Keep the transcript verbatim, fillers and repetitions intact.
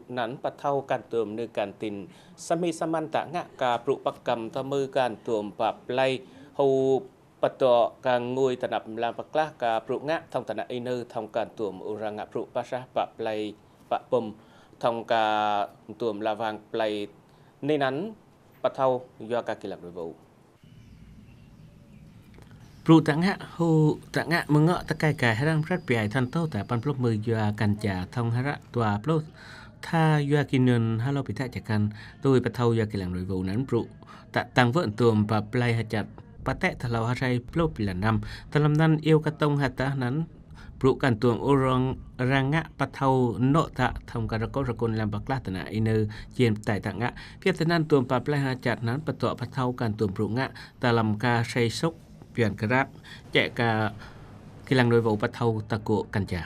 Nan pynthau kan tuam nư kan tin, sa mi sa man ta ngă ka brŭ pơkăm ta mơ kan tuam pă play, hŭ pơtŏ ka ngui tơnap lam pơklah ka brŭ ngă thŏng tơnă i nư thŏng kan tuam ur ngă brŭ pơsah pă play pă pŭm thŏng ka tuam la wang play. Nê nan pơthâu yua ka kilang rui vŭ. Brŭ ta ngă hŭ ta ngă mơngŏ ta kai kai hrăm hrăt piai thăn tâu ta păn pluh mơ yua kan ja thŏng hră tua pluh tha yua ki nưn hlâo pi tha ja kan tui pơthâu yua kilang rui vŭ nan brŭ ta tăng vơ̆n tuam pă play ha chăt pă tĕ tơhlâo ha hrơi pluh pi la năm. Tơlăm nan iêu ka tông ha ta nan brŭ kan tuam ur rang ngă pơthâu nŏ ta thŏng ka rơkâo rơkôn lam pơklah tơnă i nư jên tai ta ngă. Phiă tơnăn tuam pă play ha chăt nan pơtŏ pơthâu kan tuam brŭ ngă tơlăm ka hrơi sŏk pian krak, jĕ ka kilang rui vŭ pơthâu ta gŏ kan ja.